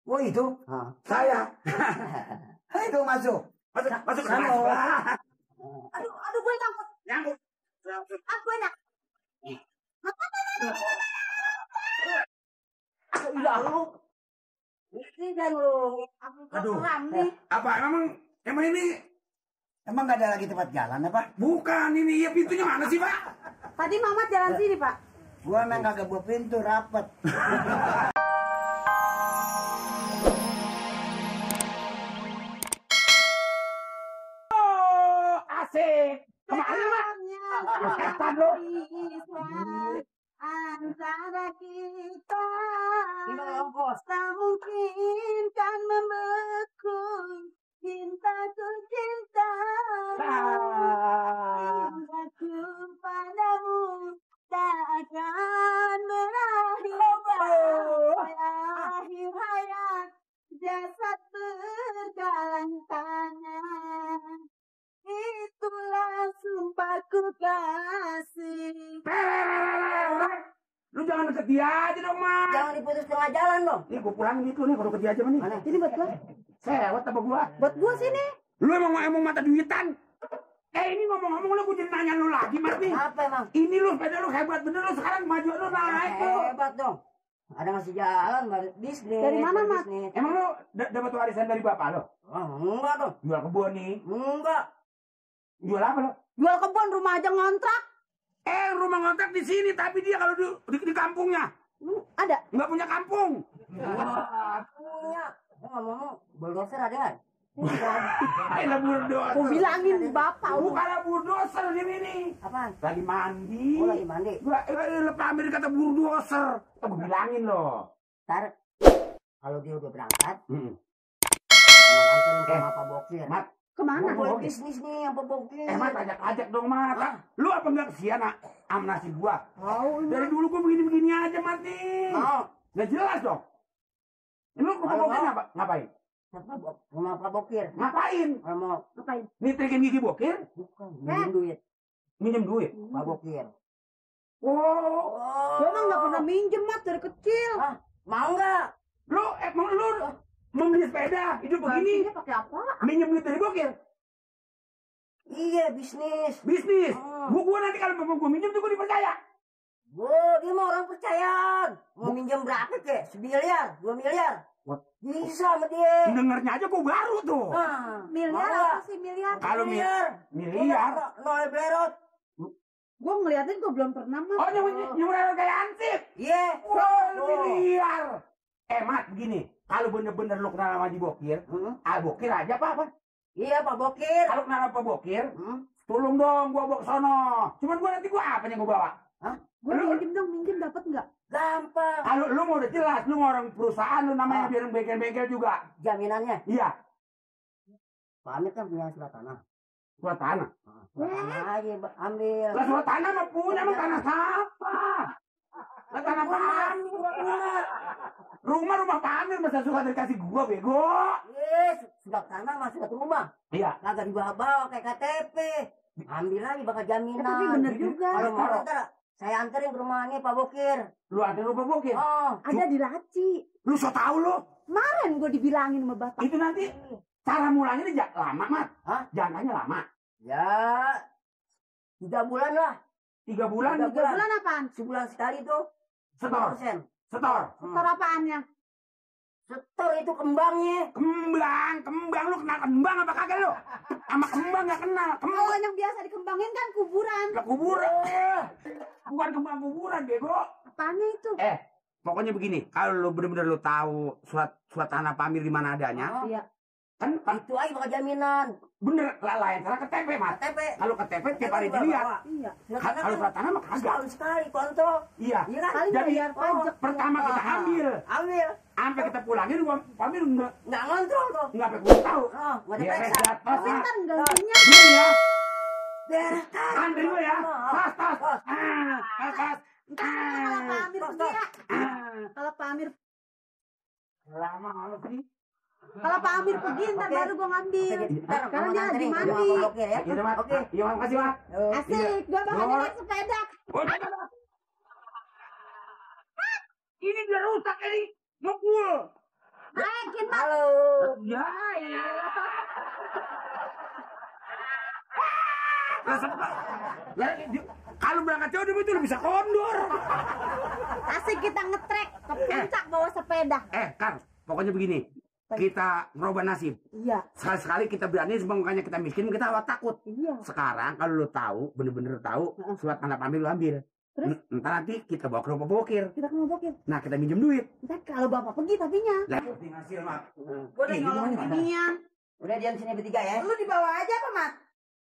Oh itu? Saya. Ayo masuk. Masuk. Aduh, gue nyangkut. Gue enak. Iya lu. Ini kan lu. Aduh. Nih. Apa emang ini? Emang nggak ada lagi tempat jalan apa? Bukan ini ya pintunya mana sih Pak? Tadi Mamat jalan sini, Pak. Gua emang kagak buat pintu rapet. Oh, asik. Kemana Pak? Setan lu. Antara kita tak mungkin kan membeku. Cintaku cintaku padamu tak akan berakhir sampai akhir hayat jasad berjalan tangan. Itulah sumpahku kasih. Lu jangan deket dia aja dong, Mas. Jangan diputus tengah jalan dong. Nih gua pulangin itu nih kalau deket dia aja nih. Mana? Ini buat gua. Sewot apa gua? Buat gua sini. Lu emang mata duitan. Ini ngomong-ngomong lu gua jadi nanya lu lagi, Mas nih. Apa emang? Ini lu sepeda lu hebat bener lu sekarang kemajuan lu naik lu. Hebat dong. Ada ngasih jalan baru bisnis. Dari mana, Mas? Emang lu dapat warisan dari bapak lu? Enggak dong. Jual kebun nih. Enggak. Jual apa lu? Jual kebun, rumah aja ngontrak. Rumah ngontrak di sini tapi dia kalau di kampungnya. Ada? Nggak punya kampung. Punya. Ngomong bulldozer ada kan? Ayolah bulldozer. Aku bilangin bapak. Bukan bulldozer ini nih. Apaan? Lagi mandi. Oh lagi mandi. Gua lepas Amir kata bulldozer. Aku bilangin loh. Ntar kalau dia udah berangkat, anterin ke Pak Bokir. Mat, kemana? Mau Bisnis nih yang Pak Bokir. Mat ajak dong Mat. Lu apa enggak kesian am nasib gua? Mau. Dari dulu gua begini-begini aja Mati. Mau. Nggak jelas dong. Lu ke Pak Bokir ngapain? Rumah Pak Bokir. Ngapain? Mau. Ngapain? Nitrikin gigi Bokir? Bukan. Minjem duit. Minjem duit? Pak Bokir. Oh. Lu emang nggak pernah minjem Mat dari kecil. Mau nggak? Lu membeli sepeda hidup begini? Pakai apa? Minjem duit dari Bokir? Iya bisnis. Bisnis? Gua nanti kalau gua minjem tuh gua dipercaya. Dia mah orang percayaan. Mau minjem berapa kek? 1 miliar, 2 miliar. Bisa sama dia. Dengernya aja gua baru tuh. Miliar apa sih miliar? Kalau miliar. Nol berot. Gua ngeliatin gua belum pernah mah. Oh nyuruh kayak ansip. Iya. Miliar. Mat begini. Kalau bener-bener lu kenal sama Haji Bokir, Bokir aja apa? Iya Pak Bokir. Kalau kenal sama Pak Bokir, tolong dong gua bawa ke sono. Cuman gua nanti apa yang gua bawa? Gua minjem dapat nggak? Gampang. Kalau lu mau udah jelas, lu mau orang perusahaan lu namanya biar bengkel-bengkel juga. Jaminannya? Iya. Pak Amir kan punya surat tanah. Surat tanah? Ayo ambil. Lah surat tanah mah punya, emang tanah siapa? Lah tanah Pak Amir. Rumah Pak Amir masa suka dikasih gua bego. Surat tanah mah surat rumah. Iya. Kagak dibawa-bawa kayak KTP. Ambil lagi bakal jaminan. Tapi bener juga. Kalau mau ntar saya anterin ke rumahnya Pak Bokir. Lu ada rumah Bokir? Ada di laci. Lu so tau lu? Kemarin gue dibilangin sama bapak. Itu nanti cara mulainya lama, Mat. Jangkanya lama. Ya 3 bulan lah. 3 bulan? 3 bulan apaan? Sebulan sekali tuh. Setor. Setor apaannya? Setor itu kembangnya. Kembang lu kenal kembang apa kagak lu? Sama kembang gak kenal. Kalau yang biasa dikembangin kan kuburan. Kuburan. Bukan kembang kuburan, bego. Apanya itu? Pokoknya begini, kalau lu bener-bener lu tahu surat tanah Pamir di mana adanya, iya. Kan itu aja bakal jaminan. Bener, lain cara KTP, Mas. KTP. Kalau KTP tiap hari dilihat. Iya. Kalau surat tanah mah kagak. Setahun sekali kontrol. Iya. Kali Jadi bayar pajak. pertama kita ambil. Sampai kita pulangin Pamir enggak ngontrol tuh. Enggak sampai gua tahu. Enggak Iya, diperiksa. Tapi kan gantinya. Ini ya. Beres tas. Ambil gua ya. Tas. Tas. Kalau Pak Amir pergi ya. Kalau Pak Amir lama banget sih. Kalau Pak Amir pergi ntar baru gue ngambil. Sekarang dia lagi mandi. Oke ya. Oke. Iya, makasih, Mas. Asik, gue bakal naik sepeda. Ini udah rusak ini. Mukul. Naik bilangin, Mak. Halo. Ya. Kalau berangkat jauh itu lu bisa kondor. Asik kita ngetrek ke puncak bawa sepeda. Kang, pokoknya begini. Kita merubah nasib. Iya. Sekali-sekali kita berani, makanya kita miskin, kita awak takut. Iya. Sekarang kalau lu tahu, bener-bener tahu, surat tanda pamit lu ambil. Terus? Ntar nanti kita bawa ke rumah bokir. Kita mau bokir. Nah, kita minjem duit. Ntar kalau bapak pergi tapinya. Lah, hasil, Mak. Gue udah nyolong ginian. Udah diam sini bertiga ya. Lu dibawa aja apa, Mat?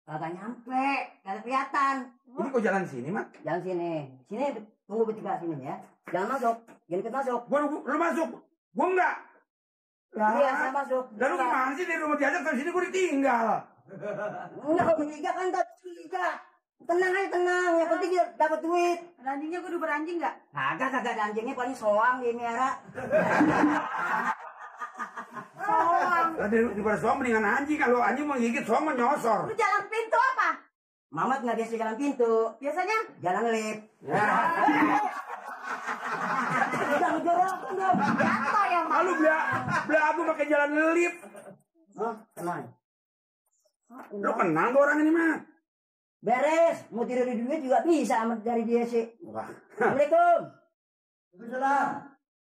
Kagak nyampe, kagak kelihatan. Ini kok jalan sini, Mak? Jalan sini. Sini tunggu bertiga sini ya. Jangan masuk. Jangan ikut masuk. Lu masuk. Gua enggak. Iya, saya masuk. Lalu gimana sih dari rumah diajak sampai sini gua ditinggal? Enggak, kalau bertiga kan tak bertiga. Tenang aja, tenang. Yang penting dia dapat duit. Anjingnya gue udah beranjing nggak? Kagak ada anjingnya, paling soang dia miara. Soang. Lah daripada soang mendingan anjing. Kalau anjing mau gigit soang mau nyosor. Lu jalan pintu apa? Mamat nggak biasa jalan pintu. Biasanya? Jalan lift. Jangan jorokan dong. Jatuh ya, Mak. Lalu bela aku pakai jalan lift. Hah? Kenal? Lu kenal gak orang ini, Mak? Beres. Mau tidur di duit juga bisa dari dia sih. Assalamualaikum. Waalaikumsalam.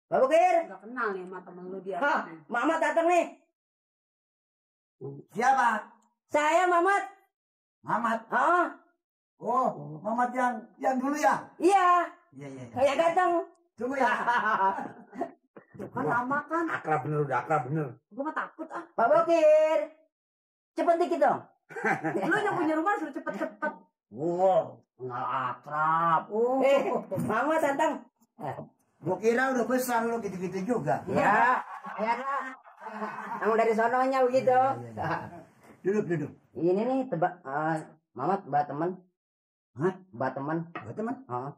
Pak Bukir. Gak kenal nih sama temen lu dia. Hah, Mamat datang nih. Siapa? Saya Mamat. Mamat. Ah, Oh, Mamat yang dulu ya? iya. Iya, iya. Kayak datang. Tunggu ya. Tuh kan lama kan. Akrab bener, udah akrab bener. Gue mah takut ah. Pak Bukir. Cepet dikit dong. Lu yang punya rumah suruh cepet-cepet. Wow, kenal akrab. Mamat datang. Gua kira udah besar lu gitu-gitu juga. Iya. Ya, kamu dari sononya begitu. Duduk. Ini nih tebak Mamat mbak teman. Hah? Mbak teman. Buat teman. Heeh.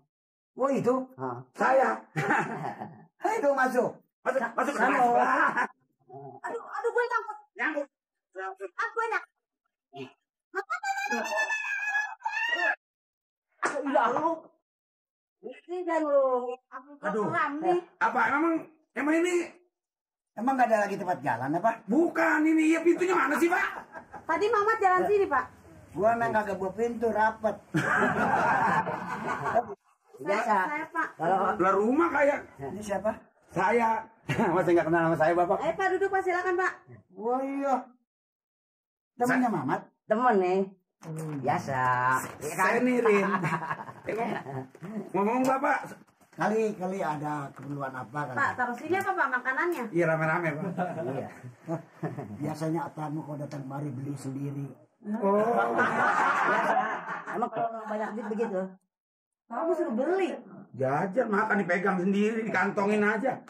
Oh itu? Heeh. Saya. Ayo masuk. Masuk ke Sama. kelas. Aduh gue takut. Nyangkut. Aku enak. Iya lu. Ini kan lu. Aku Aduh. keram nih. Apa emang ini Emang gak ada lagi tempat jalan apa? bukan ini ya pintunya mana sih, Pak? Tadi Mamat jalan sini, Pak. Gua emang kagak buat pintu rapat. Biasa. Saya, Pak. Kalau Luar rumah kayak Ini siapa? saya. Masa nggak kenal sama saya, Bapak? Ayo Pak duduk Pak, silakan Pak. Oh iya. Temannya Mamat. temen nih. Biasa. Ya kan? Saya nirin. Ngomong Bapak. Kali ada keperluan apa Pak, kali? taruh sini apa Pak makanannya? Iya rame-rame, Pak. Iya. Biasanya tamu kalau datang mari beli sendiri. Oh. Biasa. Emang kalau banyak duit begitu. Kamu suruh beli. Jajan makan dipegang sendiri, dikantongin aja.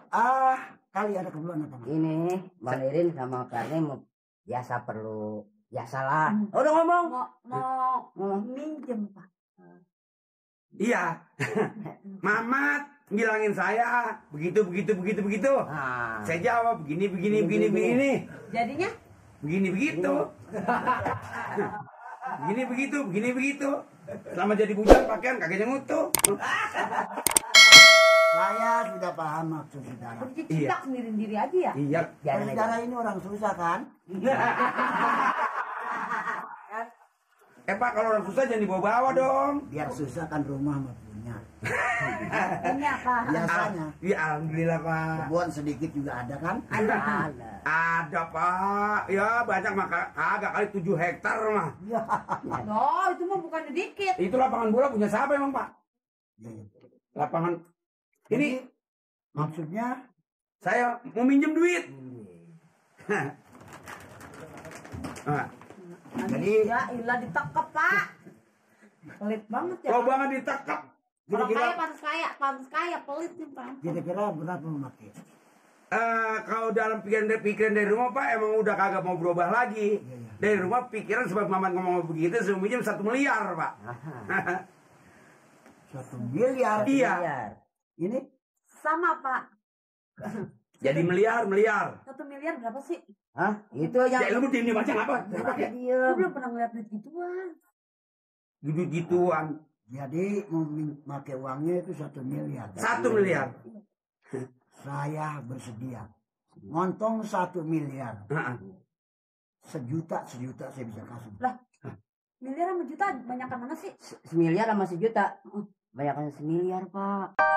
Kali ada keperluan apa? Ini Bang Irin sama Karni mau biasa perlu biasalah. Udah ngomong. Mau minjem Pak. Iya. Mamat bilangin saya begitu. Nah, Saya jawab begini. Jadinya? Begini begitu. begini begitu. Selama jadi bujang pakaian kakinya ngutuh. Saya sudah paham maksud saudara. Iya. Kita sendiri-sendiri aja ya? Iya. biarin aja. Saudara ini orang susah kan? Pak kalau orang susah jangan dibawa-bawa dong. Biar susah kan rumah mah punya. Ini apa? Biasanya. Iya alhamdulillah Pak. Kebun sedikit juga ada kan? Ada. Ada Pak. Ya banyak maka agak kali 7 hektar mah. Oh, itu mah bukan sedikit. Itu lapangan bola punya siapa emang Pak? Iya. Lapangan ini Maksudnya saya mau minjem duit. Nah, Jadi- ya ilah ditekep Pak. Pelit banget ya. kalau Pak. banget ditekap. Orang kira-kira kaya pantas kaya pelit nih Pak. kira-kira berapa memakai? Kalau dalam pikiran dari rumah Pak emang udah kagak mau berubah lagi. Dari rumah pikiran sebab Mamat ngomong begitu saya minjem 1 miliar Pak. 1 miliar. Iya. Biar. Ini Sama Pak. Jadi miliar. 1 miliar berapa sih? Hah? Itu yang Ya lu diem aja ngapa? Gue diem. belum pernah ngeliat duit gituan. Duit gituan. jadi mau memakai uangnya itu 1 miliar. 1 miliar. Saya bersedia. Montong 1 miliar. Heeh. Sejuta saya bisa kasih. Miliar sama juta banyakan mana sih? Semiliar sama sejuta. Banyakan semiliar, Pak.